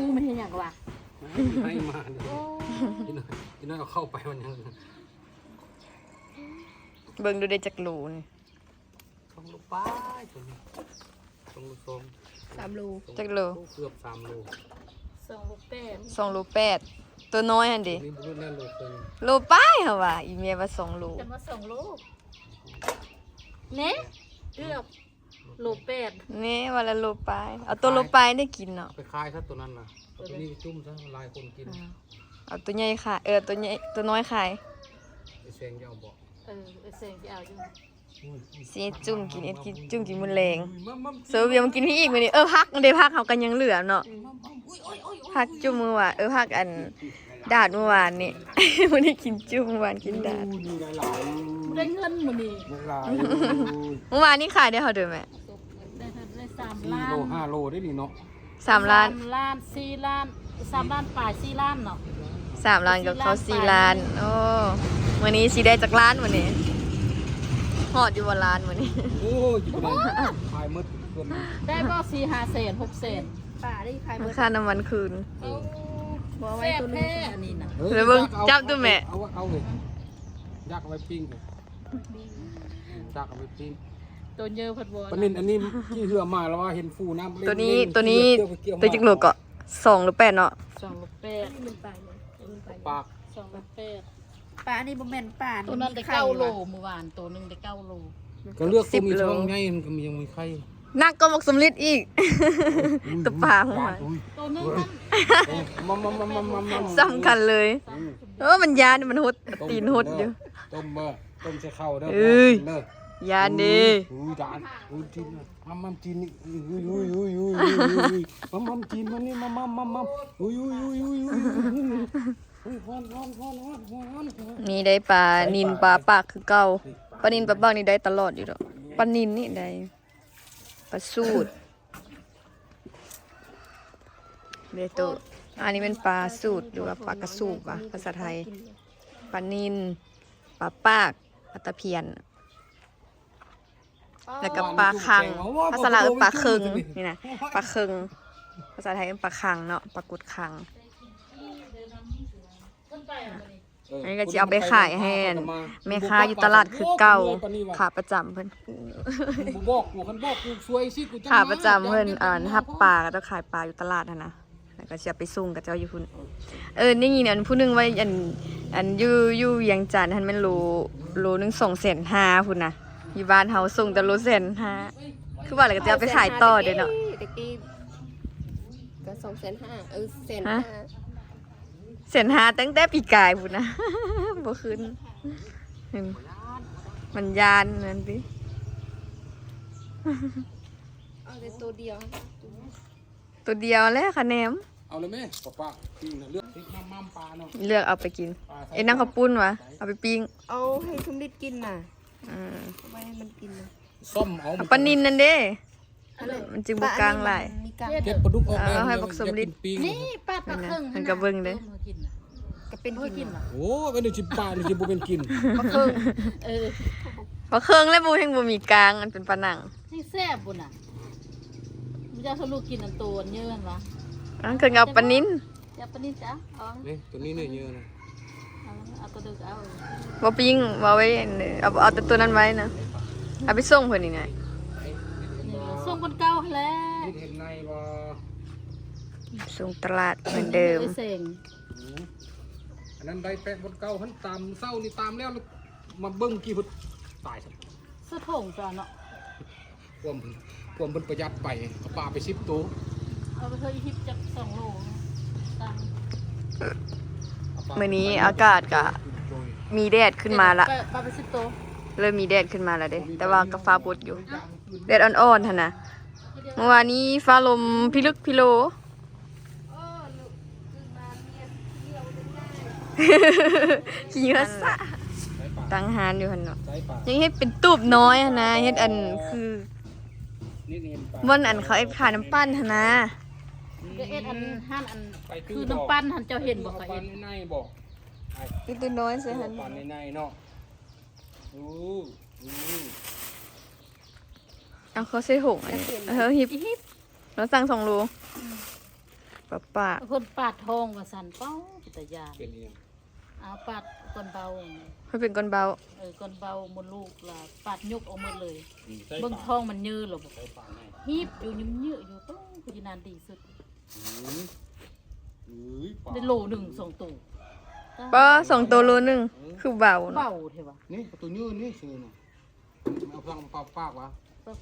ອູມັນເຮັດຫຍັງວະ? ໃຫ້ມາເດ້. ໂອ້ ອີນ້ອຍ ອີນ້ອຍເອົາເຂົ້າໄປມັນຫຍັງ? ເບິ່ງດູເດ້ ຈັກໂລນີ້? ສອງໂລປາຍຕົວນີ້ ສອງໂລສອງ ສາມໂລ ຈັກໂລ? ເກືອບສາມໂລ ສອງໂລແປດ ສອງໂລແປດ ຕົວນ້ອຍຫັ້ນເດ. ຕົວນີ້ບໍ່ຮູ້ແນ່ ໂລເຄິ່ງ ໂລປາຍ ເຮົາວ່າ ອີແມ່ວ່າສອງໂລ ກັນວ່າສອງໂລ ແນ່ ເກືອບໂລແປດ ແນ່ ວ່າລະໂລປາຍ ເອົາຕົວໂລປາຍໄດ້ກິນເນາະ ໄປຂາຍຊະຕົວນັ້ນນະ ເອົາຕົວນີ້ໄປຈຸ່ມຊະ ຫຼາຍຄົນກິນ ເອົາຕົວໃຫຍ່ຂາຍ ເອີ ຕົວໃຫຍ່ ຕົວນ້ອຍຂາຍ ໄອ້ແສງຈະເອົາບໍ່? ເອີ ໄອ້ແສງຈະເອົາຢູ່. ຊິຈຸ່ມກິນ ເຮັດກິນ ຈຸ່ມກິນມື້ແລງ. ເຊີເວຍມາກິນພີ້ອີກມື້ນີ້. ເອີ ຜັກເດ້ ຜັກເຮົາກໍຍັງເຫຼືອເນາະ. ຜັກຈຸ່ມມື້ວານ ເອີ ຜັກອັນດາດມື້ວານນີ້ ມື້ນີ້ກິນຈຸ່ມ ມື້ວານກິນດາດ. ບໍ່ໄດ້ເງິນມື້ນີ້. ມື້ວານນີ້ຂາຍໄດ້ເທົ່າໃດແມ່? ໄດ້ ໄດ້ສາມລ້ານ ສີ່ໂລ ຫ້າໂລເດ້ນີ້ເນາະ. ສາມລ້ານ ສາມລ້ານ ສີ່ລ້ານ ສາມລ້ານປາຍ ສີ່ລ້ານເນາະ ສາມລ້ານກັບເຂົ້າສີ່ລ້ານ. ໂອ້ ມື້ນີ້ຊິໄດ້ຈັກລ້ານມື້ນີ້? ຮອດຢູ່ບໍ່ລ້ານມື້ນີ້? ໂອ້ຍ ບໍ່ໄດ້ ຂາຍໝົດເພິ່ນ ໄດ້ບໍ່ ສີ່ຫ້າແສນ ຫົກແສນ ປາໄດ້ຂາຍໝົດ ຄ່ານ້ຳມັນຄືນ. ເອົາ ບໍ່ໄວ້ ແຊບ ຕົວໜຶ່ງ ແທ້ອັນນີ້ນະ. ເອີ ເບິ່ງ ຈັບດູແມ່ ເອົາ ເອົາເລີຍ ຢາກເອົາໄວ້ປີ້ງ ຢາກເອົາໄວ້ປີ້ງ. ໂຕເຍີເພິ່ນບໍ່ ປານິນອັນນີ້ຂີ່ເຮືອມາແລ້ວວ່າເຫັນຟູນ້ຳ ໂຕນີ້ ໂຕນີ້ ໂຕຈັກໂລເກາະ? ສອງໂລແປດເນາະ ສອງໂລແປດ ປາກ ສອງໂລແປດ. ປານີ້ບໍ່ແມ່ນປາ ໂຕນັ້ນໄດ້ເກົ້າໂລ ມື້ວານໂຕໜຶ່ງໄດ້ເກົ້າໂລ. ກໍເລືອກໂຕມີທ້ອງໃຫຍ່ ມັນກໍມີ ຍັງມີໄຂ່ ໜັກກວ່າໝາກສົມລິດອີກ. ໂອ້ຍ ຕະປາຫົວ ໂອ້ຍ ໂຕໜຶ່ງ ໂອ້ຍ ມັມໆໆໆໆ ສ່ຳກັນເລີຍ. ອືມ ເອີ ມັນຢ້ານ ມັນຫົດ ຕົ້ມ ຕີນຫົດຢູ່. ຕົ້ມເດີ ຕົ້ມໃສ່ເຂົ້າເດີ ເອີຍ ເດີ ຢ້ານເດ້. ອືມ ອຸ້ຍ ຈານ ອຸ້ຍ ຈີນ ມັມໆ ຈີນນີ້ ອຸ້ຍ ອຸ້ຍ ອຸ້ຍ ອຸ້ຍ ອຸ້ຍ ມັມໆ ຈີນມັນນີ້ ມັມໆ ມັມໆ ອຸ້ຍ ອຸ້ຍ ອຸ້ຍ ອຸ້ຍ ອຸ້ຍ ອຸ້ຍ ອຸ້ຍ ຮ້ອນ ຮ້ອນ ຮ້ອນ ຮ້ອນ ຮ້ອນ ຮ້ອນ. ນີ້ໄດ້ປານິນປາປາກຄືເກົ່າ. ປານິນປາປາກນີ້ໄດ້ຕະຫຼອດຢູ່ດອກ. ປານິນນີ້ໄດ້ ປາສູດເດ້ໂຕ. ອັນນີ້ແມ່ນປາສູດ ຫຼືວ່າປາກະສູບຫວາ ພາສາໄທ. ປານິນ ປາປາກ ປາຕະພຽນ ແລ້ວກໍປາຄັງ. ພາສາລາວເອີ້ນປາເຄິງນີ້ນະ ປາເຄິງ. ພາສາໄທເອີ້ນປາຄັງເນາະ ປາກົດຄັງ. ເອີ ອັນນີ້ກໍຊິເອົາໄປຂາຍໃຫ້ແມ່ຄ້າຢູ່ຕະຫຼາດຄືເກົ່າ. ຂາປະຈຳເພິ່ນ ບໍ່ບອກກູ ຄັນບອກກູຊ່ວຍຊິ ກູຈະ ຂາປະຈຳເພິ່ນ ອັນ ຮັບປາ ເຂົາເຈົ້າຂາຍປາຢູ່ຕະຫຼາດຫັ້ນນະ ແລ້ວກໍຊິເອົາໄປສົ່ງເຂົາເຈົ້າຢູ່ພຸ້ນ. ເອີ ໄດ້ຍິນອັນຜູ້ໜຶ່ງວ່າ ອັນ ອັນ ຢູ່ ຢູ່ວຽງຈັນຫັ້ນແມ່ນໂລ ໂລໜຶ່ງສອງແສນຫ້າພຸ້ນນະ. ຢູ່ບ້ານເຮົາສົ່ງແຕ່ໂລແສນຫ້າ ຄືວ່າແລ້ວກໍຈະເອົາໄປຂາຍຕໍ່ເດ້ເນາະ. ແຕ່ກີ້ກໍສອງແສນຫ້າ ເອີ ແສນຫ້າ ແສນຫ້າຕັ້ງແຕ່ປີກາຍພຸ້ນນະ ບໍ່ຂຶ້ນ. ມັນຢ້ານນັ້ນຕິ ເອົາແຕ່ໂຕດຽວ ໂຕດຽວແຫຼະຄະແນມ. ເອົາເລີຍແມ່ ປາປາປີ້ງນະ ເລືອກ ຕິດມາມ່ຳປາເນາະ ເລືອກເອົາໄປກິນ. ເອັດນຳເຂົ້າປຸ້ນຫວາ ເອົາໄປປີ້ງ ເອົາໃຫ້ສົມລິດກິນນະ. ເອີ ເອົາໄວ້ໃຫ້ມັນກິນນະ ສ້ອມເອົາ ເອົາປານິນນັ້ນເດ້. ອັນນັ້ນ ມັນຈຶ່ງບໍ່ກາງຫຼາຍ ເກັບປາດຸກອອກ ເອົາໃຫ້ບັກສົມລິດ ນີ້ປາດປາເຄິງ ມັນກໍເບິ່ງເດ້ ກໍເປັນກິນ. ໂອ້ຍ ອັນນີ້ຊິປານີ້ຊິບໍ່ເປັນກິນ ປາເຄິງ. ເອີ ປາເຄິງແລ້ວບໍ່ ແຮ່ງບໍ່ມີກາງ ອັນເປັນປາໜັງ ແຮ່ງແຊບພຸ້ນນະ. ມັນຈະເອົາໃຫ້ລູກກິນອັນໂຕອັນເຍີຫັ້ນຫວາ ອັນເຄີງເອົາປານິນ ຈະປານິນຈ້ະ ເອົາ ນີ້ ໂຕນີ້ເນື້ອເຍີນະ ເອົາ ເອົາໂຕເດີກເອົາ ບໍ່ປີ້ງ ບໍ່ໄວ້ ເອົາ ເອົາແຕ່ໂຕນັ້ນໄວ້ນະ ເອົາໄປສົ່ງເພິ່ນນີ້ນະ ສົ່ງຄົນເກົ່າຫັ້ນແຫຼະ ເຫັນໃນບໍ່ ສົ່ງຕະຫຼາດເໝືອນເດີມ. ເອີຍ ເສັງ ອືມ ອັນນັ້ນໄດ້ແປະຄົນເກົ່າຫັ້ນ ຕາມເຊົ້ານີ້ຕາມແລ້ວ ມາເບິ່ງກີ້ພຸ້ນ ຕາຍຊະ ສະຖົງຊະເນາະ. ຄວາມ ຄວາມເພິ່ນປະຢັດໄປ ເອົາປາໄປສິບໂຕ ເອົາໄປເທື່ອອີກສິບຈັກສອງໂລ. ມື້ນີ້ອາກາດກະມີແດດຂຶ້ນມາລະ ປາໄປສິບໂຕ ເລີ່ມມີແດດຂຶ້ນມາລະເດ້ ແຕ່ວ່າກໍຟ້າບົດຢູ່ ແດດອ່ອນໆຫັ້ນນະ. ເມື່ອວານນີ້ຟ້າລົມພິລຶກພິໂລ. ຂີ້ເຫຍື້ອຊະ ຕັ້ງຮ້ານຢູ່ຫັ້ນເນາະ ຍັງເຮັດເປັນຕູບນ້ອຍຫັ້ນນະ ເຮັດອັນຄື ບ່ອນອັນເຂົາເຮັດຂາຍນ້ຳປັ່ນຫັ້ນນະ ກໍເຮັດອັນຮ້ານອັນຄືນ້ຳປັ່ນຫັ້ນ ເຈົ້າເຫັນບໍ່ ເຂົາເຮັດ ເຮັດຕູບນ້ອຍໃສ່ຫັ້ນ ປັ່ນໃນໆເນາະ. ໂອ້ ເອົາເຂົ້າໃສ່ຖົງອັນນີ້ ເຮົາຫິບ ເຮົາສັ່ງສອງໂລ ປາປາ ເພິ່ນປາດທ້ອງວ່າຊັ້ນ ເປົ້າ ເປັນຕາຢ້ານ ເປັນອີ່ຫຍັງ ເອົາປາດກ້ອນເບົາ ເພິ່ນເປັນກ້ອນເບົາ ເອີ ກ້ອນເບົາມົດລູກລະປາດຍົກອອກໝົດເລີຍ ອືມ ເບິ່ງທ້ອງມັນເຍີລະບໍ່ ຫິບຢູ່ ຍືມເຍອະຢູ່ ໂອ້ ຄືນານດີສຸດ ອືມ ເອີຍ ໄດ້ໂລໜຶ່ງ ສອງໂຕ ປາ ສອງໂຕໂລໜຶ່ງ ເອີ ຄືເບົາເນາະ ເບົາແທ້ຫວາ ນີ້ໂຕຍືນນີ້ຊື່ນະ ເອົາຟັງປາກໆຫວາ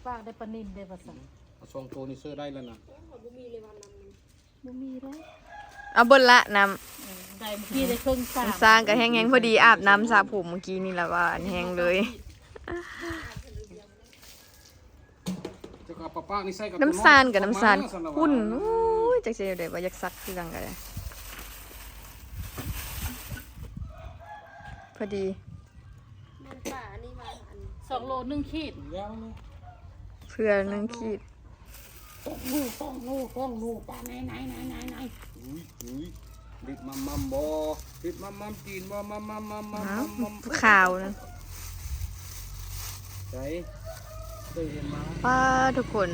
ປາກໆ ໄດ້ປານິນໄດ້ປາສັງ ເອົາສອງໂຕນີ້ເຊີໄດ້ແລ້ວນະ ບໍ່ມີເລີຍວ່ານຳ ບໍ່ມີເລີຍ ເອົາເບິດລະນ້ຳ ເອີ ໄດ້ມື້ກີ້ໄດ້ເຄິ່ງສາມ ນ້ຳສ້າງກໍແຫ້ງໆ ພໍດີອາບນ້ຳສະຜົມມື້ກີ້ນີ້ລະວ່າອັນແຫ້ງເລີຍ ນ້ຳຊານກັບນ້ຳຊານຂຸ້ນ ໂອ້ຍ ຈັກຊິແນວໃດວ່າຢາກຊັກເຄື່ອງກໍໄດ້ ພໍດີ ແມ່ນປາອັນນີ້ວ່າອັນ ສອງໂລໜຶ່ງຂີດ ເພື່ອໜຶ່ງຂີດ ສອງໂລ ສອງໂລ ສອງໂລ ປາໃນໆໆໆ ອຸ້ຍ ອຸ້ຍ ເດັດມາມ່ຳບໍ່ ເດັດມາມ່ຳຕີນບໍ່ ມາມ່ຳ ມາມ່ຳ ຂາວນະ ໃສ ເຄີຍເຫັນມາ ປ້າ ທຸກຄົນ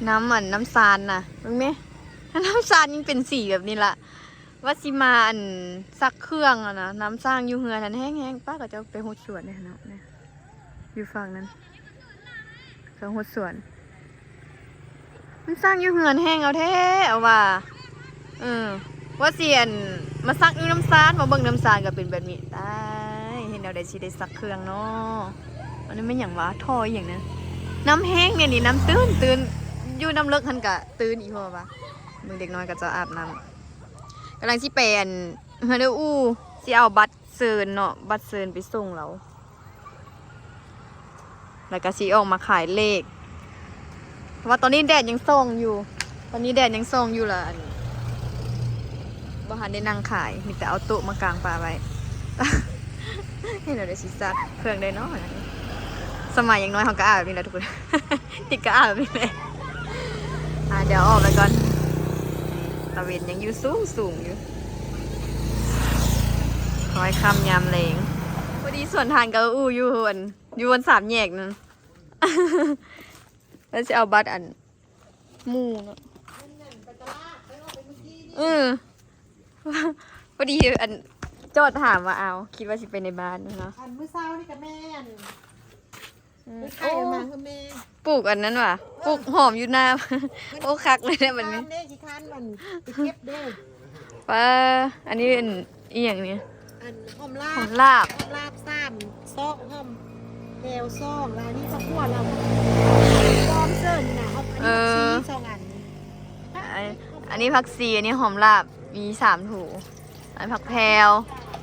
ນ້ຳອັນ ນ້ຳຊານນະ ເບິ່ງແມ ນ້ຳຊານຍັງເປັນສີແບບນີ້ລະ ວ່າຊິມາອັນ ຊັກເຄື່ອງຫັ້ນນະ ນ້ຳສ້າງຢູ່ເຮືອນຫັ້ນແຫ້ງໆ ປ້າ ເຂົາເຈົ້າໄປຫົດສວນເດ້ເນາະ ຢູ່ຝັ່ງນັ້ນ ເຂົາຫົດສວນ ນ້ຳສ້າງຢູ່ເຮືອນແຫ້ງເອົາແທ້ ເອົາວ່າ ເອີ ວ່າຊິອັນ ມາຊັກຢູ່ນ້ຳຊານ ມາເບິ່ງນ້ຳຊານກໍເປັນແບບນີ້ ຕາຍ ເຮັດແນວໃດຊິໄດ້ຊັກເຄື່ອງເນາະ ອັນນີ້ແມ່ນຫຍັງຫວາ ທໍ່ອີ່ຫຍັງນະ ນ້ຳແຫ້ງແນວນີ້ ນ້ຳຕື້ນໆ ຢູ່ນ້ຳເລິກຫັ້ນກະຕື້ນອີ່ພໍວ່າ. ເບິ່ງເດັກນ້ອຍເຂົາເຈົ້າອາບນ້ຳ ກຳລັງຊິໄປອັນເຮືອນເອື້ອອູ່ ຊິເອົາບັດເຊີນເນາະ ບັດເຊີນໄປສົ່ງລາວ ແລ້ວກະຊິອອກມາຂາຍເລກ ເພາະວ່າຕອນນີ້ແດດຍັງສ່ອງຢູ່ ຕອນນີ້ແດດຍັງສ່ອງຢູ່ລະ ອັນ ບໍ່ທັນໄດ້ນັ່ງຂາຍ ມີແຕ່ເອົາໂຕະມາກາງປະໄວ້. ເຮັດແນວໃດຊິຊັກເຄື່ອງໄດ້ເນາະ. ສະໄໝຍັງນ້ອຍເຮົາກະອາບແບບນີ້ແຫຼະທຸກຄົນ ຕິກກະອາບແບບນີ້ແຫຼະ. ອ່າ ດຽວອອກໄປກ່ອນ ຕາເວັນຍັງຢູ່ສູງໆຢູ່ ຄ່ອຍຄ່ຳຍາມແລງ. ພໍດີສວນທາງກັບອູ່ຢູ່ ຢູ່ອັນ ຢູ່ອັນສາມແຍກນັ້ນ ແລ້ວຊິເອົາບັດອັນ ໝູ່ເນາະ ເອີ ພໍດີອັນ ຈອດຖາມວ່າ ອ້າວ ຄິດວ່າຊິໄປໃນບ້ານເນາະ. ອັນມື້ເຊົ້ານີ້ກະແມ່ນ ອືມ ໄປໄຂ່ມາຄືແມ່ ປູກອັນນັ້ນຫວາ ເອີ ປູກຫອມຢູ່ນາ ໂອ້ ຄັກເລີຍເດ້ບັດນີ້ ຂີ້ຄ້ານເດ້ ຂີ້ຄ້ານມັນໄປເກັບເດ້. ປ້າ ອັນນີ້ອັນ ອີ່ຫຍັງນີ້ ອັນຫອມລາບ ຫອມລາບ ຫອມລາບສາມຊອກ ຫອມແພວສອງ ແລ້ວອັນນີ້ຜັກບົວລາວ ບອມເຊີນນີ້ນະ ຫອມ ອັນນີ້ ເອີ ຜັກຊີສອງອັນ ອັນ ອັນນີ້ຜັກຊີ ອັນນີ້ຫອມລາບ ມີສາມຖົງ ອັນຜັກແພວ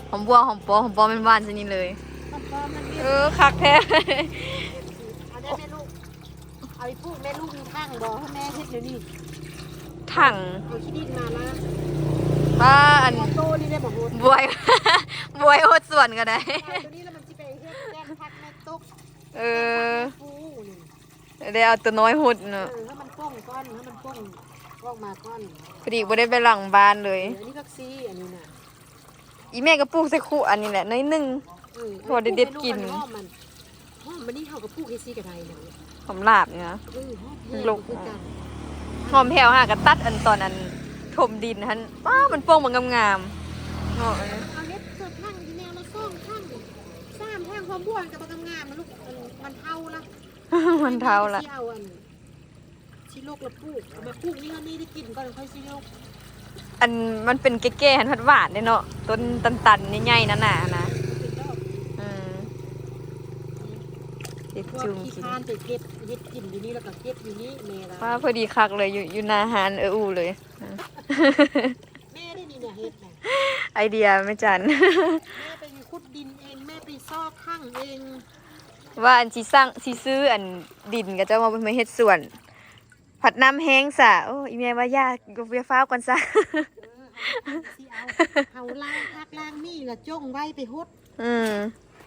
ຫອມບົວ ຫອມປ້ອມ ຫອມປ້ອມແມ່ນຫວານຊະນີ້ເລີຍ ຫອມປ້ອມມັນ ເອີ ຄັກແທ້ ເອົາໄດ້ແມ່ລູກ. ເອົາໄປປູກແມ່ລູກຢູ່ຖັງບໍ່ ໃຫ້ແມ່ເຮັດດຽວນີ້ ຖັງ ເອົາຂີ້ດິນມາລະ ປ້າ ອັນ ໂຕນີ້ໄດ້ບໍ່ ໂຫດ ບວຍ ບວຍໂຫດສວນກະໄດ້ ເອົາໂຕນີ້ແລ້ວມັນຊິໄປເຮັດແກງຜັກແມ່ຕົກ ເອີ ແກງຜັກແມ່ຟູນີ້ ໄດ້ເອົາໂຕນ້ອຍຫົດເນາະ ເອີ ໃຫ້ມັນປົ່ງກ່ອນ ໃຫ້ມັນປົ່ງອອກມາກ່ອນ ພໍດີບໍ່ໄດ້ໄປຫຼັງບ້ານເລີຍ ເອີ ອັນນີ້ຜັກຊີ ອັນນີ້ນະ ອີ່ແມ່ກະປູກໃສ່ຄຸອັນນີ້ແຫຼະໜ້ອຍໜຶ່ງ ເອີ ພໍໄດ້ເດັດກິນ ຫອມມັນ ຫອມບັດນີ້ເຮົາກະປູກຈັ່ງຊີ້ກະໄດ້ເນາະ ຫອມລາບນີ້ນະ ເອີ ຫອມແພວ ລູກ ຄືກັນ ຫອມແພວຫາກະຕັດອັນຕອນອັນຖົມດິນຫັ້ນ ປ້າ ມັນປົ່ງມາງາມໆເນາະ ເອົາເຮັດເກີບຖັງທີ່ແນວລະສອງຖັງສາມຖັງ ຄວາມບົວກະບໍ່ງາມໆນະລູກ ມັນເຖົ້າລະ ມັນເຖົ້າລະ ຊິເອົາອັນ ຊິລົກລະປູກ ເອົາມາປູກນີ້ ເຮົານີ້ໄດ້ກິນກ່ອນ ຄ່ອຍຊິລົກ ອັນມັນເປັນແກ່ໆຫັ້ນພັດຫວານເດ້ເນາະ ຕົ້ນຕັນໆໃຫຍ່ໆໜາໆນະ ເອີ ມັນເປັນດອກ ອືມ ເຮັດຈຸ່ມກິນ ພວກຂີ້ຄ້ານໄປເກັບເຮັດກິນຢູ່ນີ້ ແລ້ວກະເກັບຢູ່ນີ້ແມ່ລະ ປ້າ ພໍດີຄັກເລີຍ ຢູ່ ຢູ່ໜ້າຮ້ານເອື້ອອູ່ເລີຍ ແມ່ໄດ້ນີ້ນະເຮັດນະ ໄອເດຍແມ່ຈັນ ແມ່ໄປຂຸດດິນເອງ ແມ່ໄປຊອກຖັງເອງ ວ່າອັນຊິສ້າງ ຊິຊື້ອັນດິນເຂົາເຈົ້າມາ ມາເຮັດສວນ ພັດນ້ຳແຮງຊະ ໂອ້ ອີ່ແມ່ວ່າຢ່າ ຢ່າຟ້າວກ່ອນຊະ ເອີ ເຮົາຊິເອົາ ເຮົາລ້າງຜັກລ້າງໝີ່ລະຈົ່ງໄວ້ໄປຫົດ ອືມ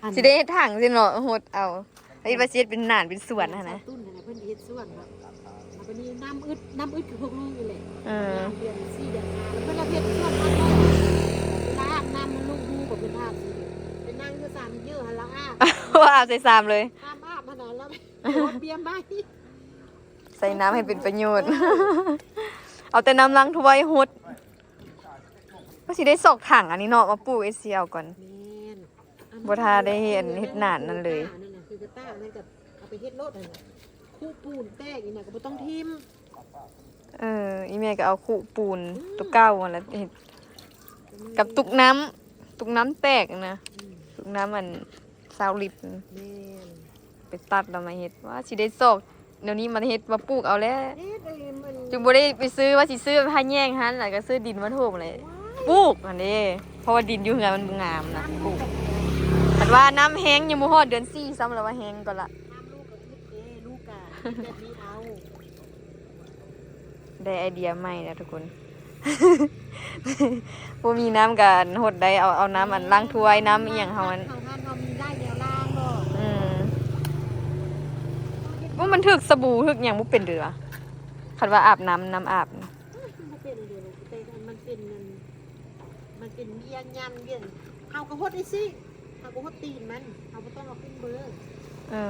ອັນ ຊິໄດ້ເຮັດຖັງຊີ້ເນາະ ຫົດເອົາ ເອີ ວ່າຊິເຮັດເປັນໜານເປັນສວນຫັ້ນນະ ສາວຕຸ້ນຫັ້ນນະ ເພິ່ນເຮັດສວນແບບ ແລ້ວບັດນີ້ນ້ຳອຶດ ນ້ຳອຶດຄືພວກລູກນີ້ແຫຼະ ເອີ ຍາມເດືອນສີ່ເດືອນຫ້າ ແລ້ວເພິ່ນລະເຮັດສວນມາກ່ອນ ເວລາອາບນ້ຳມັນລົງຮູບ ເພິ່ນອາບ ໄປນັ່ງຢູ່ສາມເຢີຫັ້ນລະອາບ ວ່າອາບໃສ່ຊາມເລີຍ ອາບ ອາບຫັ້ນນະ ແລ້ວເອົາເບຍໃໝ່ ໃສ່ນ້ຳໃຫ້ເປັນປະໂຫຍດ ເອີ ເອົາແຕ່ນ້ຳລ້າງຖ້ວຍຫົດ ວ່າຊິໄດ້ຊອກຖັງອັນນີ້ເນາະ ມາປູກ ເອັດຊິເອົາກ່ອນ ແມ່ນ ບໍ່ຖ້າໄດ້ເຮັດ ເຮັດໜານນັ້ນເລີຍ ນັ້ນນະ ຄືກະຕ່ານັ້ນກະເອົາໄປເຮັດໂລດຫັ້ນນະ ຄຸປູນແຕກນີ້ນະກະບໍ່ຕ້ອງຖິ້ມ ເອີ ອີ່ແມ່ກະເອົາຄຸປູນ ອືມ ໂຕເກົ່າຫັ້ນລະເຮັດ ກັບຕຸກນ້ຳ ຕຸກນ້ຳແຕກນະ ອືມ ຕຸກນ້ຳອັນ ຊາວລິດ ແມ່ນ ໄປຕັດແລ້ວມາເຮັດ ວ່າຊິໄດ້ຊອກແນວນີ້ມາເຮັດ ມາປູກເອົາແຫຼະ ເຮັດໄດ້ມັນ ຈຶ່ງບໍ່ໄດ້ໄປຊື້ ວ່າຊິຊື້ພາແຍງຫັ້ນ ແລ້ວກະຊື້ດິນມາຖົມແຫຼະ ວ້າຍ ປູກຫັ້ນເດ້ ເພາະວ່າດິນຢູ່ເຮືອນມັນບໍ່ງາມນະ ປູກ ຄັນວ່ານ້ຳແຮງຍັງບໍ່ຮອດເດືອນສີ່ຊ້ຳ ລະວ່າແຮງກ່ອນລະ ນ້ຳລູກກະອຶດເດ້ ລູກກະແບບນີ້ເອົາ ໄດ້ໄອເດຍໃໝ່ແລ້ວທຸກຄົນ ບໍ່ມີນ້ຳກະຫົດໄດ້ ເອົາ ເອົານ້ຳອັນລ້າງຖ້ວຍ ນ້ຳອີ່ຫຍັງເຮົາຫັ້ນ ເຮົາຫັ້ນ ເຮົາມີຫຼາຍແນວລ້າງເນາະ ອືມ ໂອ້ ມັນຖືກສະບູ ຖືກຫຍັງບໍ່ເປັນເດີວະ ຄັນວ່າອາບນ້ຳ ນ້ຳອາບ ມັນບໍ່ເປັນເດີ ແຕ່ມັນເປັນ ມັນເປັນເຫຍື່ອຫຍັງ ເຫຍື່ອ ເຮົາກະຫົດໄດ້ຊີ້ ເຮົາກະຫົດຕີນມັນ ເຮົາບໍ່ຕ້ອງເອົາຂຶ້ນເບີ ເອີ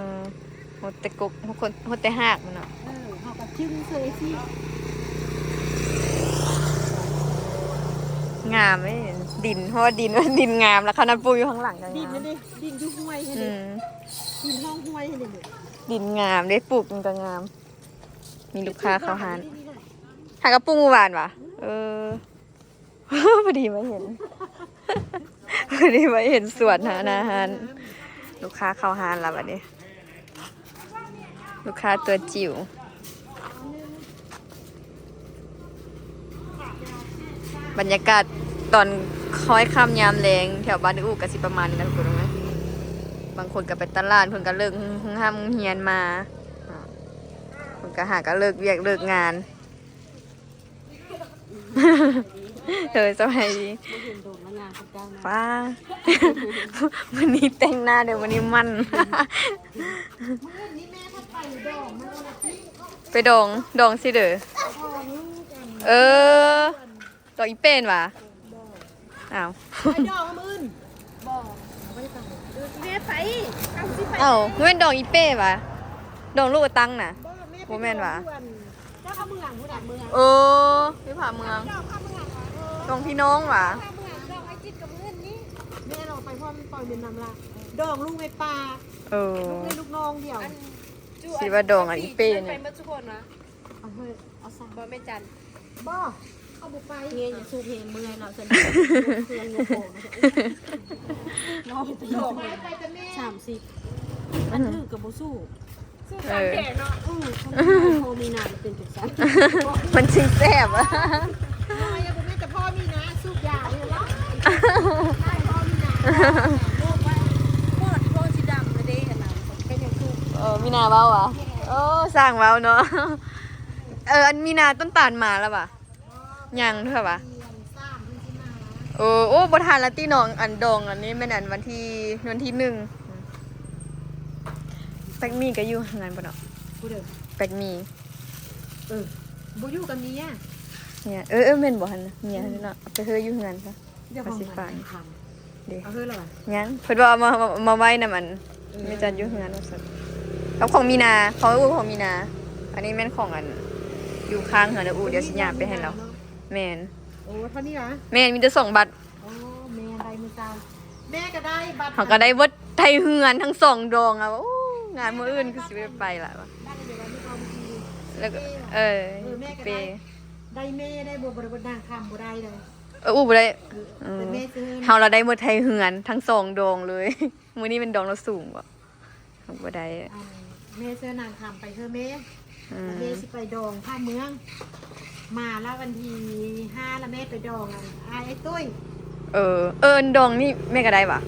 ຫົດແຕ່ກົກ ຫົດ ຫົດແຕ່ຮາກມັນເນາະ ເອີ ເຮົາກະຈຶງເສີຍຊີ້ ງາມເດ້ ດິນ ເພາະວ່າດິນ ດິນງາມ ລະຂະໜາດປູຢູ່ຂ້າງຫຼັງກະງາມ ດິນຫັ້ນເດ້ ດິນຢູ່ຫ້ວຍຫັ້ນເດ້ ອືມ ດິນຮ່ອງຫ້ວຍຫັ້ນເດ້ ດິນງາມເດ້ ປູກມັນກະງາມ ມີລູກຄ້າເຂົ້າຮ້ານ ຫາກະປູກມື້ວານຫວາ ເອີ. ພໍດີມາເຫັນ ພໍດີມາເຫັນສວນຫາໜ້າຮ້ານ ລູກຄ້າເຂົ້າຮ້ານລະບັດນີ້ ລູກຄ້າຕົວຈິ໋ວ. ບັນຍາກາດຕອນຄ້ອຍຄ່ຳຍາມແລງແຖວບ້ານອູກະຊິປະມານນີ້ນະທຸກຄົນເອີຍ. ບາງຄົນກໍໄປຕະຫຼາດ, ເພິ່ນກໍເລີກໂຮງຮ່ຳໂຮງຮຽນມາ, ເພິ່ນກໍຫາກໍເລີກວຽກເລີກງານ. ເອີ ສະບາຍດີ. ບໍ່ເຫັນດົນລະນາງເຈົ້າເນາະ. ປ້າ ມື້ນີ້ແຕ່ງໜ້າເດີ້, ມື້ນີ້ໝັ້ນ. ມື້ນີ້ແມ່ພັດໄປດອງມາແລ້ວຕິ. ໄປດອງ, ດອງຊິເດີ້. ເອີ ດອງອີເປ້ນຫວາ? ອ້າວ ໄປດອງມື້ອື່ນ. ບໍ່ ບໍ່ໄດ້ໄປ. ແມ່ໄປ. ເອົ້າ ຊິໄປ. ເອົ້າ ບໍ່ແມ່ນດອງອີເປ້ຫວາ? ດອງລູກກະຕັງນະ. ບໍ່ ແມ່ໄປ ບໍ່ແມ່ນຫວາ? ດອງຢູ່ອັນ ເຈົ້າເມືອງພຸ້ນນະ. ເອີ ຢູ່ຜາເມືອງ. ດອງຜາເມືອງຫວາ? ເອີ ດອງພີ່ນ້ອງຫວາ? ດອງຜາເມືອງ ດອງໄອ້ຈິດກັບມື້ນີ້. ແມ່ລອງໄປພ້ອມ ປ່ອຍເປັນນຳລະ ດອງລູກແມ່ປ້າ. ເອີ ລູກເອື້ອຍລູກນ້ອງດຽວ. ອັນ ຄິດວ່າດອງອັນອີເປ້ນີ້ ໄປໝົດທຸກຄົນນະ. ເອົາເຮີ້ຍ ເອົາຊະ. ບໍ່ແມ່ນຈັນ. ບໍ່ ເຂົາບໍ່ໄປ. ເງຍ ຢ່າສູບແຮງ ເມື່ອຍເນາະ. ຊັ້ນເຄື່ອງຍົກອອກ. ເນາະ ໄປແຕ່ແມ່ ສາມສິບ ອັນຖືກກໍບໍ່ສູ້. ສູ້ສາມແຂງເນາະ. ເອີ ພໍມີໜ້າເປັນຈັ່ງຊັ້ນ ມັນຈຶ່ງແຊບ. ນ້ອຍ ບໍ່ແມ່ນແຕ່ພໍມີໜ້າ ສູບຢາເລີຍ. ໄດ້ພໍມີໜ້າ ໂລກໄວ້ ໂຄດ ໂຄດຊິດຳເລີຍເດ້. ອັນນັ້ນເປັນຫຍັງສູບ. ເອີ ມີໜ້າເວົ້າຫວາ? ໂອ້ ຊ່າງເວົ້າເນາະ. ເອີ ອັນມີນາຕົ້ນຕານມາແລ້ວຫວາ? ຍັງເທື່ອຫວາ? ໂອ້ ໂອ້ ບໍ່ທັນລະຕິນ້ອງ. ອັນດອງອັນນີ້ແມ່ນອັນວັນທີ ວັນທີໜຶ່ງ. ແປັກໝີ່ກໍຢູ່ເຮືອນບໍ່ເນາະ? ຜູ້ໃດ? ແປັກໝີ່. ເອີ ບໍ່ຢູ່ກັບເມຍ. ເມຍ ເອີ ເອີ ແມ່ນບໍ່ຫັ້ນນະ? ເມຍຫັ້ນເນາະ. ເອົາໄປເຮີ້ຢູ່ເຮືອນຊະ. ເຈົ້າຂອງ ວ່າຊິຝາກ ເຮືອນນະ. ເດ້ ເອົາເຮີ້ລະຫວາ? ຍັງ ເພິ່ນວ່າເອົາມາ ເອົາມາໄວ້ນຳອັນ ເອີ ແມ່ຈັນຢູ່ເຮືອນວ່າຊັ້ນ. ກັບຂອງມີນາ ຂອງອູ້ ຂອງມີນາ. ອັນນີ້ແມ່ນຂອງອັນ ຢູ່ຂ້າງເຮືອນອູ້ ດຽວຊິຍ່າງໄປໃຫ້ລາວ. ແມ່ນ. ໂອ້ ເທົ່ານີ້ຫວາ? ແມ່ນ ມີແຕ່ສອງບັດ. ໂອ້ ແມ່ໄດ້ມື້ເຊົ້າ ແມ່ກໍໄດ້ບັດ ເຮົາກໍໄດ້ເບິດໄທເຮືອນທັງສອງດອງ. ໂອ້ ງານມື້ອື່ນຄືຊິໄດ້ໄປລະ. ແລ້ວກໍ ເອີ ເອີ ແມ່ກໍໄດ້ ໄດ້ແມ່ໄດ້ ບໍ່ ບໍ່ໄດ້ ບໍ່ໄດ້ນາງຄຳບໍ່ໄດ້ເລີຍ. ເອີ ອູ້ບໍ່ໄດ້. ເອີ ເຮົາລະໄດ້ໝົດໄທເຮືອນທັງສອງດອງເລີຍ. ມື້ນີ້ແມ່ນດອງລະສູງບໍ່? ເຮົາບໍ່ໄດ້. ອັນແມ່ເຊີນາງຄຳໄປເທີແມ່. ອືມ ແມ່ຊິໄປດອງພາກເມືອງ ມາລະວັນທີຫ້າລະແມ່ໄປດອງອັນອ້າຍໄອ້ຕຸ້ຍ. ເອີ ເອີ ດອງນີ້ແມ່ກໍໄດ້ຫວາ?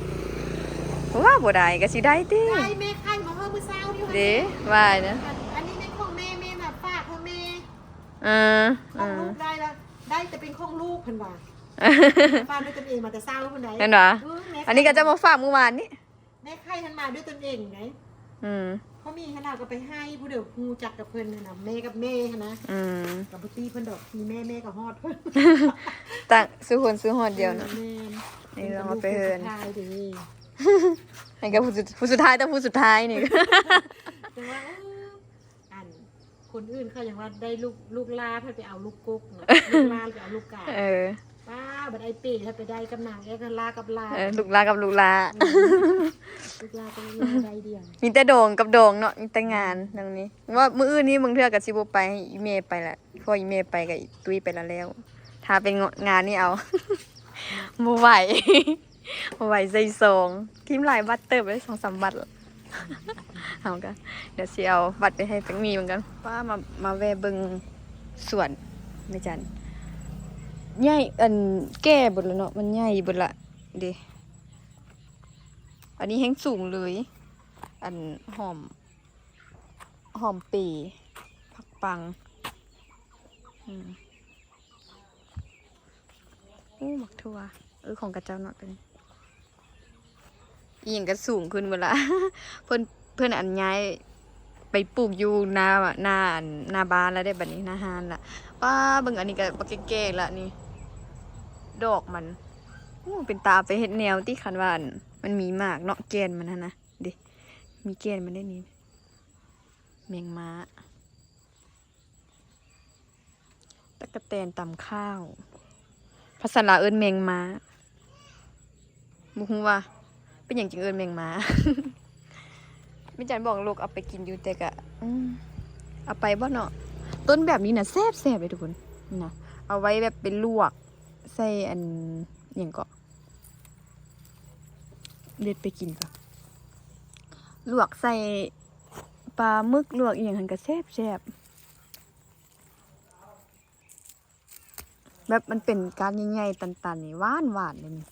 ວ່າບໍ່ໄດ້ກໍຊິໄດ້ຕິ. ໄດ້ ແມ່ໄຂ່ມາເຮີ້ມື້ເຊົ້ານີ້. ເດ້ ວ່ານະ. ອັນ ອັນນີ້ແມ່ນຂອງແມ່ ແມ່ມາຝາກເຮີແມ່. ເອີ ຂອງລູກໄດ້ລະ ໄດ້ແຕ່ເປັນຂອງລູກເພິ່ນວ່າ. ຝາກດ້ວຍຕົນເອງມາແຕ່ເຊົ້າພຸ້ນໃດ໋. ແມ່ນຫວາ? ເອີ ອັນນີ້ກໍເຈົ້າມາຝາກມື້ວານນີ້. ແມ່ໄຂ່ຫັ້ນມາດ້ວຍຕົນເອງໃດ໋. ອືມ ເຂົາມີຫັ້ນລະກໍໄປໃຫ້ຜູ້ໃດຮູ້ຈັກກັບເພິ່ນຫັ້ນນະ ແມ່ກັບແມ່ຫັ້ນນະ. ອືມ ກໍບໍ່ຕີເພິ່ນດອກ ຕີແມ່ ແມ່ກໍຮອດເພິ່ນ. ຕາງສູ່ຄົນສູ່ຮອດດຽວເນາະ. ເອີ ແມ່ນ. ນີ້ລອງເອົາໄປເຮືອນ ໃຫ້ກັບຜູ້ສຸດ ຜູ້ສຸດທ້າຍ ແຕ່ຜູ້ສຸດທ້າຍນີ້. ແຕ່ວ່າ ເອີ ອັນ ຄົນອື່ນເຂົາຍັງວ່າໄດ້ລູກ ລູກຫຼ້າ ເພິ່ນໄປເອົາລູກກົກເນາະ ລູກຫຼ້າໄປເອົາລູກກາ. ເອີ ປ້າ ບັດໄອ້ເປ້ ເພິ່ນໄປໄດ້ກັບນາງເອກ ຫຼ້າກັບຫຼ້າ. ເອີ ລູກຫຼ້າກັບລູກຫຼ້າ. ອືມ ລູກຫຼ້າກັບລູກຫຼ້າໄດ້ດຽວ. ມີແຕ່ດອງກັບດອງເນາະ ມີແຕ່ງານນຳນີ້. ວ່າມື້ອື່ນນີ້ບາງເທື່ອກໍຊິບໍ່ໄປ ໃຫ້ອີ່ແມ່ໄປລະ ເພາະອີ່ແມ່ໄປກໍອີ່ຕຸ້ຍໄປລະແລ້ວ. ຖ້າເປັນງານນີ້ເອົາ ບໍ່ໄຫວ. ບໍ່ໄຫວໃສ່ຊອງ ຖິ້ມຫຼາຍບັດເຕີບເລີຍ ສອງສາມບັດລະ. ເຮົາກໍດຽວຊິເອົາບັດໄປໃຫ້ແປັກໝີ່ເບິ່ງກ່ອນ. ປ້າ ມາ ມາແວ່ເບິ່ງສວນແມ່ຈັນ ໃຫຍ່ ອັນ ແກ່ເບິດແລ້ວເນາະ ມັນໃຫຍ່ເບິດລະເດ້. ອັນນີ້ແຮ່ງສູງເລີຍ ອັນ ຫອມ ຫອມເປ ຜັກປັງ. ອືມ ໂອ້ ໝາກຖົ່ວ ເອີ ຂອງຂະເຈົ້າເນາະ ຕົວນີ້ ອີ່ຫຍັງກໍສູງຂຶ້ນເບິດລະ. ເພິ່ນ ເພິ່ນອັນຍ້າຍໄປປູກຢູ່ໜ້າ ໜ້າອັນ ໜ້າບ້ານລະເດ້ ບັດນີ້ໜ້າຮ້ານລະ. ປ້າ ເບິ່ງອັນນີ້ກໍບັກແກ່ໆລະນີ້ ດອກມັນ. ໂອ້ ເປັນຕາເອົາໄປເຮັດແນວຕິ ຄັນວ່າອັນ ມັນມີໝາກເນາະ ແກ່ນມັນຫັ້ນນະ ເດ້ ມີແກ່ນມັນໄດ້ນີ້. ແມງມ້າ ຕັກກະແຕນຕຳຂ້າວ ພາສາລາວເອີ້ນແມງມ້າ. ບໍ່ຮູ້ວ່າເປັນຫຍັງຈຶ່ງເອີ້ນແມງມ້າ. ແມ່ຈັນບອກລູກເອົາໄປກິນຢູ່ ແຕ່ກະ ອືມ ເອົາໄປບໍ່ເນາະ. ຕົ້ນແບບນີ້ນະແຊບໆເດ້ທຸກຄົນ ນີ້ນະ ເອົາໄວ້ແບບໄປລວກໃສ່ອັນ ຫຍັງເກາະ ເດັດໄປກິນກະ ລວກໃສ່ ປາໝຶກລວກອີ່ຫຍັງຫັ້ນກະແຊບໆ ແບບມັນເປັນກ້ານໃຫຍ່ໆ ຕັນໆ ນີ້ ຫວານໆ ເລີຍນີ້.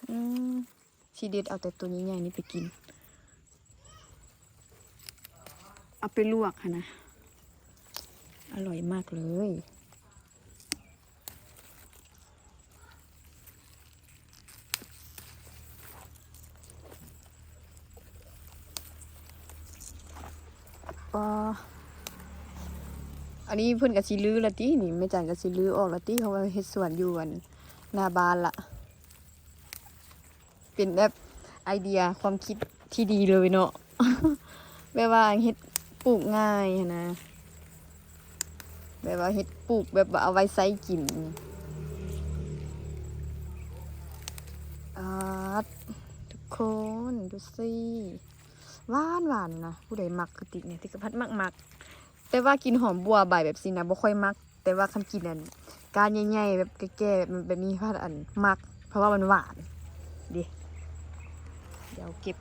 ອືມ ຊິເດັດເອົາແຕ່ໂຕໃຫຍ່ໆ ນີ້ໄປກິນ ເອົາໄປລວກຫັ້ນນະ ອະລ່ອຍມາກເລີຍ. ປາ ອັນນີ້ເພິ່ນກະຊິຮື້ລະຕິ ນີ້ ແມ່ຈັນກະຊິຮື້ອອກລະຕິ ເພາະວ່າເຮັດສວນຢູ່ ອັນ ໜ້າບ້ານລະ. ເປັນແບບໄອເດຍຄວາມຄິດທີ່ດີເລີຍເນາະ ແບບວ່າເຮັດ ປູກງ່າຍຫັ້ນນະ ແບບວ່າເຮັດ ປູກແບບວ່າເອົາໄວ້ໃຊ້ກິນ. ອາດ ທຸກຄົນດູຊິ ຫວານໆ ນະ ຜູ້ໃດມັກຄືຕິກນີ້ ຕິກກະພັດມັກໆ ແຕ່ວ່າກິ່ນຫອມບົ່ວໃບແບບຊີ້ນະ ບໍ່ຄ່ອຍມັກ. ແຕ່ວ່າຄັນກິນອັນກ້ານໃຫຍ່ໆ ແບບແກ່ໆ ແບບ ແບບນີ້ພັດອັນມັກ ເພາະວ່າມັນຫວານເດ້. ດຽວເກັບ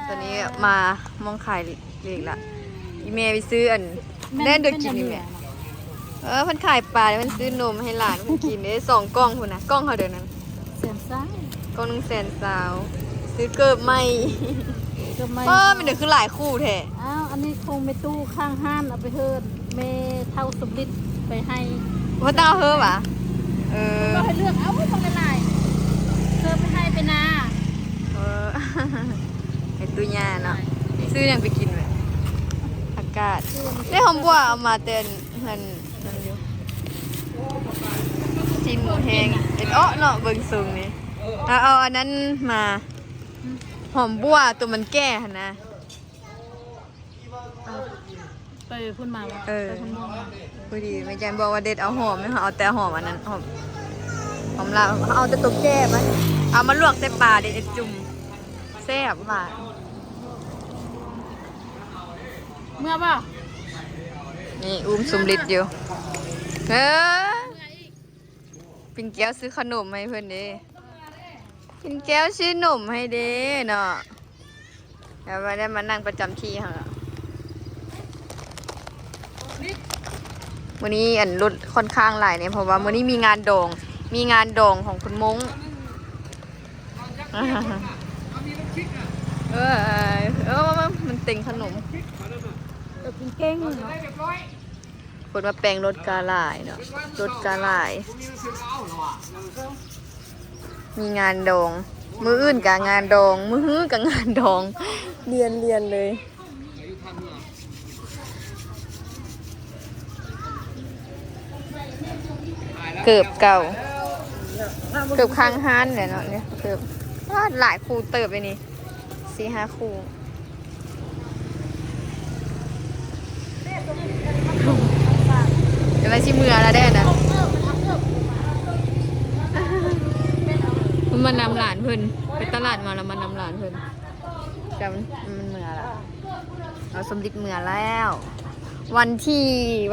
ຕອນນີ້ມາໝ່ອງຂາຍເລກລະ ອີ່ແມ່ໄປຊື້ອັນ ແມ່ນ ແນ່ເດີກິນນີ້ແມ່. ເອີ ເພິ່ນຂາຍປາ ເພິ່ນຊື້ນົມໃຫ້ຫຼານເພິ່ນກິນເດ້ ສອງກ່ອງພຸ້ນນະ ກ່ອງເທົ່າໃດນັ້ນ? ແສນຊາວ ກ່ອງໜຶ່ງແສນຊາວ ຊື້ເກີບໃໝ່ ເກີບໃໝ່ ປ້າ ແມ່ນຫຍັງຄືຫຼາຍຄູ່ແທ້? ອ້າວ ອັນນີ້ຂອງແມ່ຕູ້ຂ້າງຮ້ານ ເອົາໄປເຮີ້ນແມ່ເຖົ້າສົມລິດໄປໃຫ້. ວ່າຕ້ອງເຮີ້ຫວາ? ເອີ ບອກໃຫ້ເລືອກເອົາ ເອົາຂອງຫຼາຍໆ ເອີ ໄປໃຫ້ໄປນາ. ເອີ ເປັນຕູ້ຍ່າເນາະ. ຊື້ຫຍັງໄປກິນແມ່? ຜັກກາດ ໄດ້ຫອມບົ່ວເອົາມາແຕ່ເຮືອນນັ້ນຢູ່. ຊີ້ນໝູແຫ້ງ ເອັດເອາະເນາະ ເບິ່ງຊົງນີ້ ເອົາ ເອົາອັນນັ້ນມາ ຫອມບົ່ວໂຕມັນແກ່ຫັ້ນນະ. ໄປພຸ້ນມາບໍ່? ເອີ ໄປພຸ້ນມາ ພໍດີແມ່ຈັນບອກວ່າເດັດເອົາຫອມ ເຮົາເອົາແຕ່ຫອມອັນນັ້ນ ຫອມ ຫອມລາວ ເຮົາເອົາແຕ່ໂຕແກ່ມາ ເອົາມາລວກໃສ່ປາເດ້ ເຮັດຈຸ່ມ ແຊບຫວານ. ເມືອບໍ່? ນີ້ ອຸ້ມສົມລິດຢູ່ ເອີ. ປິ່ນແກ້ວຊື້ຂະໜົມໃຫ້ເພິ່ນເດ້ ປິ່ນແກ້ວຊື້ໜົມໃຫ້ເດ້ເນາະ ແລ້ວໄດ້ມານັ່ງປະຈຳທີ່ເຮົາ. ມື້ນີ້ອັນລົດຂ້ອນຂ້າງຫຼາຍແດ່ ເພາະວ່າມື້ນີ້ມີງານດອງ ມີງານດອງຂອງຄົນມົ້ງ. ເອີ ເອີ ມັນເຕັງຂະໜົມ ເອີ ກິນເກັ່ງເນາະ. ເພິ່ນມາແປງລົດກະຫຼາຍເນາະ ລົດກະຫຼາຍ ມີງານດອງ ມື້ອື່ນກະງານດອງ ມື້ຮືກະງານດອງ ລຽນໆ ເລີຍ. ເກີບເກົ່າ ເກີບຄ້າງຮ້ານແຫຼະເນາະ ເກີບ ປາດ ຫຼາຍຄູ່ເຕີບເລີຍນີ້ ສີ່ຫ້າຄູ່. ກຳລັງຊິເມືອແລ້ວເດ້ນະ ເພິ່ນມານຳຫຼານເພິ່ນ ໄປຕະຫຼາດມາແລ້ວມານຳຫຼານເພິ່ນ ແຕ່ມັນ ມັນເມືອແລ້ວ ເອົາສົມລິດເມືອແລ້ວ. ວັນທີ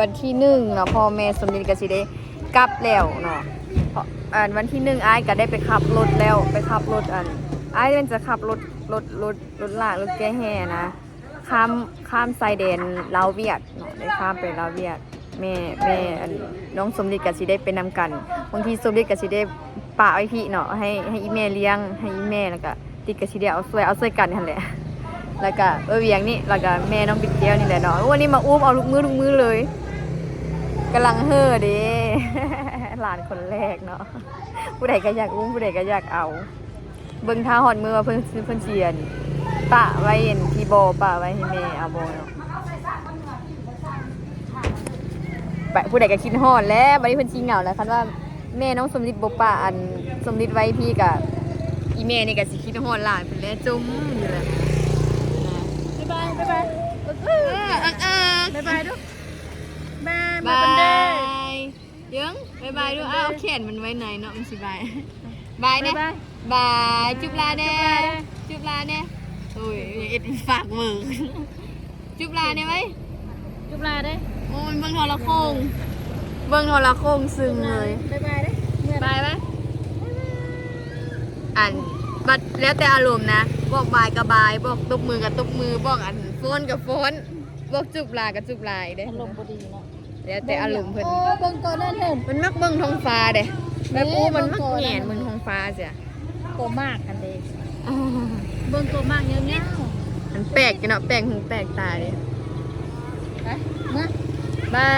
ວັນທີໜຶ່ງເນາະ ພໍ່ແມ່ສົມລິດກະຊິໄດ້ກັບແລ້ວເນາະ ເພາະ ອັນ ວັນທີໜຶ່ງອ້າຍກະໄດ້ໄປຂັບລົດແລ້ວ ໄປຂັບລົດ ອັນ ອ້າຍແມ່ນຈະຂັບລົດ ລົດ ລົດ ລົດລາກ ລົດແກ່ແຮ່ນະ ຂ້າມ ຂ້າມຊາຍແດນລາວຫວຽດເນາະ ໄດ້ຂ້າມໄປລາວຫວຽດ. ແມ່ ແມ່ ອັນ ນ້ອງສົມລິດກະຊິໄດ້ໄປນຳກັນ ບາງທີສົມລິດກະຊິໄດ້ປະໄວ້ພີ້ເນາະ ໃຫ້ ໃຫ້ອີ່ແມ່ລ້ຽງ ໃຫ້ອີ່ແມ່ ແລ້ວກະຕິກກະຊິໄດ້ເອົາຊ່ວຍ ເອົາຊ່ວຍກັນຫັ້ນແຫຼະ ແລ້ວກະ ເອີ ວຽງນີ້ ແລ້ວກະແມ່ນ້ອງປິດແກ້ວນີ້ແຫຼະເນາະ. ໂອ້ ນີ້ມາອຸ້ມເອົາລູກມື ລູກມືເລີຍ ກຳລັງເຫີເດ້ ຫຼານຄົນແລກເນາະ ຜູ້ໃດກະຢາກອຸ້ມ ຜູ້ໃດກະຢາກເອົາ. ເບິ່ງຖ້າຮອດມື້ວ່າເພິ່ນ ເພິ່ນຊິ ອັນ ປະໄວ້ ອັນ ທີ່ບໍ່ປະໄວ້ໃຫ້ແມ່ເອົາບໍ່ເນາະ. ບາດ ຜູ້ໃດກະຄິດຮອດແຫຼະ ບາດນີ້ເພິ່ນຊິເຫງົາແລ້ວ ຄັນວ່າແມ່ນ້ອງສົມລິດບໍ່ປະ ອັນ ສົມລິດໄວ້ພີ້ກະ ອີ່ແມ່ນີ້ກະຊິຄິດຮອດຫຼາຍພຸ້ນແຫຼະ ຈົ່ມຢູ່ແຫຼະ. ບາຍບາຍ ບາຍບາຍ ເອີ ເອີ ບາຍບາຍດູ ບາຍບາຍ ບາຍບາຍ ບາຍບາຍ. ເຢິງ ບາຍບາຍດູ. ບາຍບາຍ ອ້າວ ແຂນມັນໄວ້ໃນເນາະ ມັນຊິບາຍ ບາຍແດ່ ບາຍບາຍ ບາຍ ຈຸບຫຼາແດ່ ຈຸບຫຼາແດ່ ຈຸບຫຼາແດ່. ໂອ້ຍ ເຮັດປາກເວີ້ ຈຸບຫຼາແດ່ໄວ້ ຈຸບຫຼາແດ່. ໂອ້ຍ ເບິ່ງໂທລະໂຄ່ງ ເບິ່ງໂທລະໂຄ່ງຊຶມເລີຍ. ບາຍບາຍເດີ້ ບາຍບາຍ ບາຍບາຍ. ອັນ ບັດແລ້ວແຕ່ອາລົມນະ ບອກບາຍກໍບາຍ ບອກຕົບມືກໍຕົບມື ບອກອັນຟ້ອນກໍຟ້ອນ ບອກຈູບລາກໍຈູບລາເດ້ ອາລົມບໍ່ດີເນາະ ແລ້ວແຕ່ອາລົມເພິ່ນ ເບິ່ງໂຕນັ້ນເຫັນ ມັນມັກເບິ່ງທ້ອງຟ້າເດ້ ແບບ ໂອ້ ມັນມັກແຫງນເບິ່ງທ້ອງຟ້າເສຍ ໂຕໝາກຫັ້ນເດ້ ເບິ່ງໂຕໝາກຍາວໆ ມັນແປກຢູ່ເນາະ ແປກຫູແປກຕາເດ້ ໄປ ມາ ບາ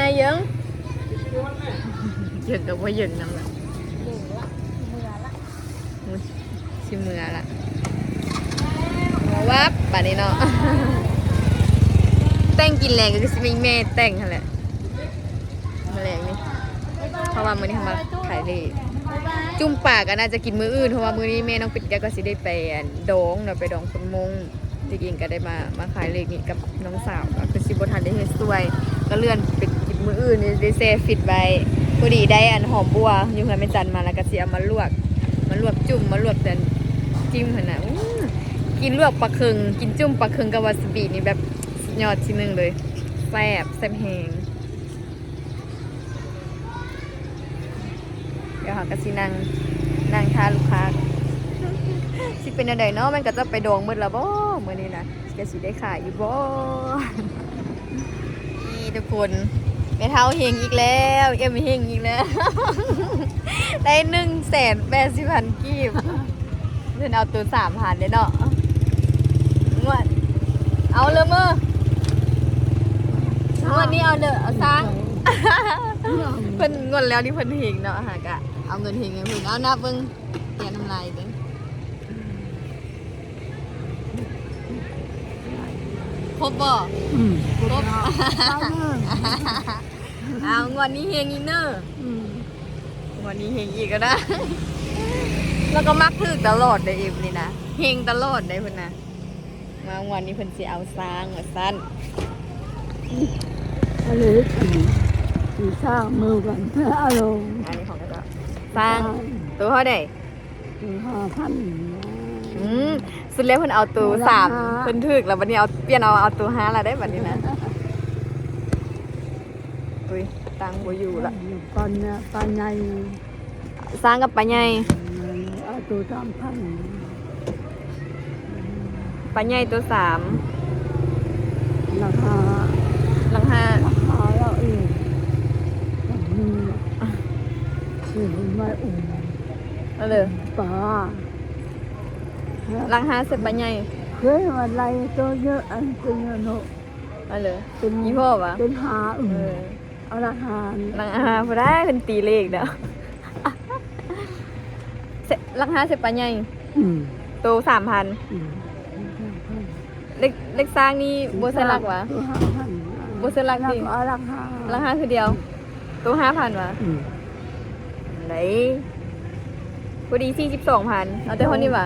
ຍ ເຢິງ ເຢິງກໍບໍ່ເຢິງນຳລະ ເບິ່ງລະ ເມືອລະ ອືມ ຊິເມືອລະ ວັບ ບາດນີ້ເນາະ ແຕ່ງກິນແລງກໍຄືຊິມີແມ່ແຕ່ງຫັ້ນແຫຼະ ມື້ແລງນີ້ ເພາະວ່າມື້ນີ້ເຮົາມາຂາຍເລກ ຈຸ້ມປາກໍໜ້າຈະກິນມື້ອື່ນ ເພາະວ່າມື້ນີ້ແມ່ນ້ອງປິດແກ້ວກໍຊິໄດ້ໄປ ອັນ ດອງເນາະ ໄປດອງຄົນມົ້ງ ຕິກເອງກໍໄດ້ມາ ມາຂາຍເລກນີ້ກັບນ້ອງສາວ ກໍຄືຊິບໍ່ທັນໄດ້ເຮັດຊ່ວຍ ກໍເລື່ອນໄປກິນມື້ອື່ນ ໄດ້ແຊ່ຟຣິດໄວ້ ພໍດີໄດ້ອັນຫອມບົ່ວຢູ່ເຮືອນແມ່ຈັນມາ ແລ້ວກໍຊິເອົາມາລວກ ມາລວກຈຸ້ມ ມາລວກແຕ່ຈິ້ມຫັ້ນນະ ອູ້ ກິນລວກປາເຄິງ ກິນຈຸ້ມປາເຄິງກັບວາຊາບິນີ້ແບບສຸດຍອດທີໜຶ່ງເລີຍ ແຊບ ແຊບແຮງ. ດຽວເຮົາກໍຊິນັ່ງ ນັ່ງຖ້າລູກຄ້າ ຊິເປັນແນວໃດເນາະ ແມ່ນເຂົາເຈົ້າໄປດອງໝົດແລ້ວບໍ່ມື້ນີ້ນະ ກໍຊິໄດ້ຂາຍຢູ່ບໍ່ ນີ້ທຸກຄົນ ແມ່ເຖົ້າເຮັງອີກແລ້ວ ເອັມເຮັງອີກແລ້ວ ໄດ້ໜຶ່ງແສນແປດສິບພັນກີບ. ເພິ່ນເອົາໂຕສາມພັນເດ້ເນາະ ງວດ ເອົາເລີເມີ ງວດນີ້ເອົາເດີ ເອົາຊ້າງ ເພິ່ນງວດແລ້ວນີ້ເພິ່ນເຮັງເນາະ ຫາກະເອົາເງິນເຮັງໃຫ້ເພິ່ນ ເອົານັບເບິ່ງ ເປັນນຳລາຍເດ້ ຄົບບໍ່? ອືມ ຄົບ ເອົາງວດນີ້ເຮັງອີກເດີ ອືມ ງວດນີ້ເຮັງອີກແລ້ວນະ ແລ້ວກໍມັກຖືກຕະຫຼອດເດ້ ເອັມນີ້ນະ ເຮັງຕະຫຼອດເດ້ເພິ່ນນະ ມາງວດນີ້ເພິ່ນຊິເອົາຊ້າງວ່າຊັ້ນ ອັນນີ້ ອັນນີ້ ຊ້າງມືກັນ ອາລົມ ອັນນີ້ຂອງເຂົາເຈົ້າ ຊ້າງ ໂຕເທົ່າໃດ? ໂຕຫ້າພັນ ອືມ ສຸດແລ້ວເພິ່ນເອົາໂຕສາມ ເພິ່ນຖືກແລ້ວ ບັດນີ້ເອົາ ປ່ຽນເອົາ ເອົາໂຕຫ້າລະໄດ໋ບັດນີ້ນະ ອຸ້ຍ ຕັ້ງບໍ່ຢູ່ລະ ປານ ປານໃຫຍ່ ຊ້າງກັບປາໃຫຍ່ ເອົາໂຕສາມພັນ ປາໃຫຍ່ໂຕສາມ ລາຄາ ລາຄາ ລາຄາລະເອີ ອືມ ເອີ ປາ ລາຄາໃສ່ປາໃຫຍ່ ເຄີຍວ່າໄລ່ໂຕເຍອະ ອັນໂຕເຍອະເນາະ ອັນເລີ ເປັນຍີ່ຫໍ້ຫວາ? ເປັນຫ້າ ເອີ ເອີ ເອົາລະຫ້າ ລະຫ້າ ບໍ່ໄດ້ ເພິ່ນຕີເລກເດ້ ລະຫ້າໃສ່ປາໃຫຍ່ ອືມ ໂຕສາມພັນ ອືມ ເລກ ເລກຊ້າງນີ້ບໍ່ໃສ່ຫຼັກຫວາ? ໂຕຫ້າພັນ ບໍ່ໃສ່ຫຼັກຕິ ລະຫ້າ ລະຫ້າຄືດຽວ ໂຕຫ້າພັນຫວາ? ອືມ ໄດ້ ພໍດີສີ່ສິບສອງພັນ ເອົາແຕ່ຮອດນີ້ຫວາ?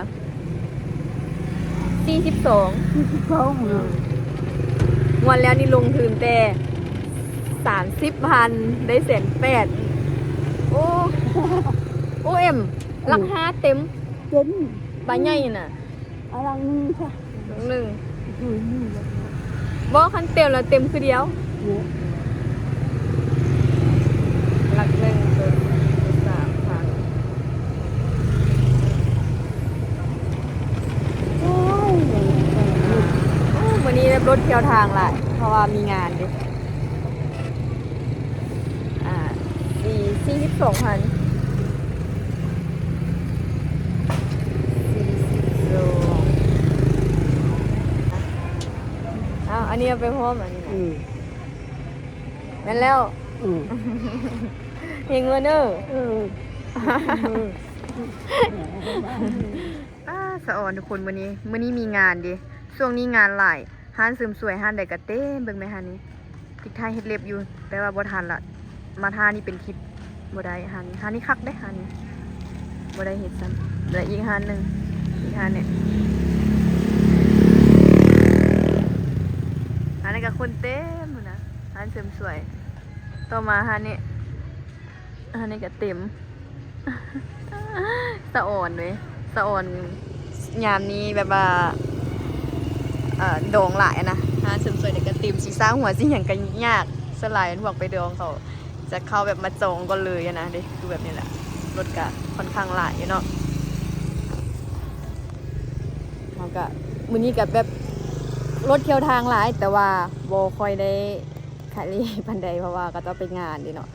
ສີ່ສິບສອງ ສີ່ສິບສອງ ອືມ ງວດແລ້ວນີ້ລົງທຶນແຕ່ສາມສິບພັນ ໄດ້ແສນແປດ ໂອ້ ໂອ້ ເອັມ ຫຼັກຫ້າເຕັມ ເຕັມ ປາໃຫຍ່ນະ ເອົາຫຼັກໜຶ່ງຊະ ຫຼັກໜຶ່ງ ບໍ່ ຄັນເຕັມລະເຕັມຄືດຽວ ຫຼັກໜຶ່ງໂຕສາມພັນ ໂອ້ ມື້ນີ້ແບບລົດທ່ຽວທາງຫຼາຍ ເພາະວ່າມີງານເດ້ ອ່າ ສີ່ ສີ່ສິບສອງພັນ ສີ່ສິບສອງ ເອົາ ອັນນີ້ເອົາໄປພ້ອມ ອັນນີ້ນະ ອືມ ແມ່ນແລ້ວ ອືມ ເຮັງເວີເດີ ເອີ ອືມ ປ້າ ສະອອນທຸກຄົນ ມື້ນີ້ ມື້ນີ້ມີງານເດ້ ຊ່ວງນີ້ງານຫຼາຍ ຮ້ານເສີມສວຍຮ້ານໃດກະເຕັມ ເບິ່ງແມ້ຮ້ານນີ້ ຕິກຖ່າຍເຮັດເລັບຢູ່ ແຕ່ວ່າບໍ່ທັນລະ ມາທ່ານີ້ເປັນຄລິບບໍ່ໄດ້ ຮ້ານນີ້ ຮ້ານນີ້ຄັກເດ້ ຮ້ານນີ້ ບໍ່ໄດ້ເຮັດຊ້ຳ ແລະອີກຮ້ານໜຶ່ງ ອີກຮ້ານນີ້ ຮ້ານນີ້ກະຄົນເຕັມພຸ້ນນະ ຮ້ານເສີມສວຍ ຕໍ່ມາຮ້ານນີ້ ອັນນີ້ກະເຕັມ ສະອອນເວີຍ ສະອອນ ຍາມນີ້ແບບວ່າ ເອີ ດອງຫຼາຍຫັ້ນນະ ຮ້ານເສີມສວຍນີ້ກະເຕັມ ຊິຊາຫົວຊິຫຍັງກະຍາກ ສ່ວນຫຼາຍພວກໄປດອງເຂົາຈະເຂົ້າແບບມາຈອງກ່ອນເລີຍຫັ້ນນະເດ້ ຄືແບບນີ້ແຫຼະ ລົດກະຂ້ອນຂ້າງຫຼາຍຢູ່ເນາະ ກໍມື້ນີ້ກໍແບບລົດຂຽວທາງຫຼາຍ ແຕ່ວ່າບໍ່ຄ່ອຍໄດ້ຂາຍເລປານໃດ ເພາະວ່າເຂົາເຈົ້າໄປງານເດ້ເນາະ.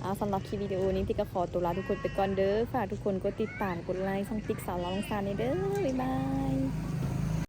ອ່າ ສຳລັບຄລິບວິດີໂອນີ້ ຕິກກໍຂໍຕົວລາທຸກຄົນໄປກ່ອນເດີ. ຝາກທຸກຄົນກົດຕິດຕາມ ກົດໄລຊ່ອງຕິກສາວລາວລົງສານແດ່ເດີ. ບາຍບາຍ.